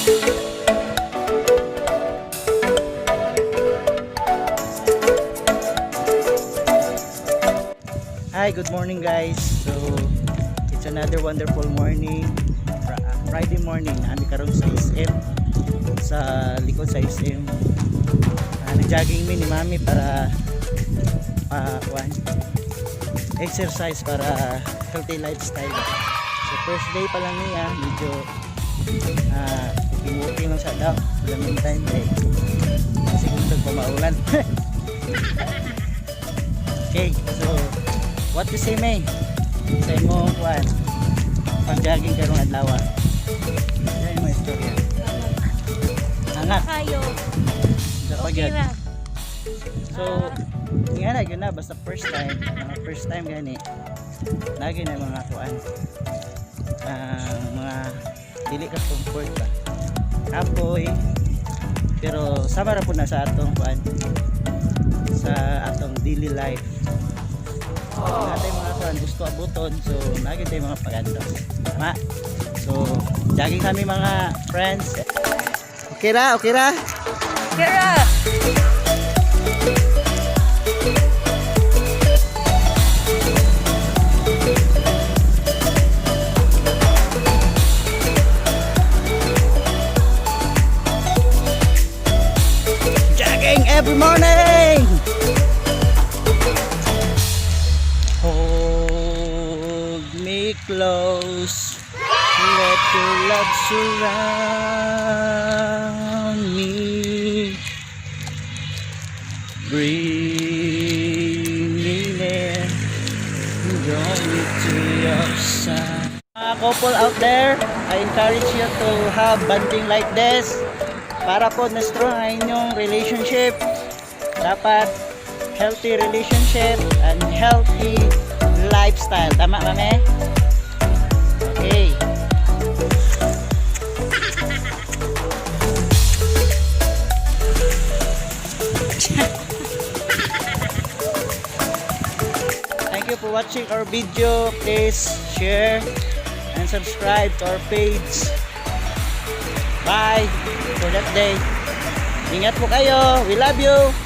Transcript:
Hi, good morning, guys. So, it's another wonderful morning. Friday morning, naa mi karon sa SM, sa likod sa SM. Nag-jogging mi ni Mami para one exercise para healthy lifestyle ba. So first day pa lang niya, medyo walking lang sa daw. Wala time eh. Kasi kung pamaulan. Okay, so what to say, May? Sa imo kuan pag-jogging karong adlaw. Yan yung istorya. Anak, Kayo. Sa Okay pagyad. ra. So, nga na, yun na, basta first time, mga first time gani, lagi na mga kuan, mga dili ka comfort ba. Kapoy, pero sama ra po na sa atong kuan, sa atong daily life. Naa tay mga kuan, gusto abuton, so lagi tayo mga pagandos. Tama? So, jogging kami, mga friends. Okay ra, okay ra? Kira. Jogging every morning! Hold me close. Let your love surround me. Bring me near. Draw me to your side. Mga couple out there, I encourage you to have bonding like this para po na strong ang inyong relationship. Dapat healthy relationship and healthy lifestyle. Tama, Mame? Okay. Thank you for watching our video. Please share and subscribe to our page. Bye for that day. Ingat po kayo. We love you.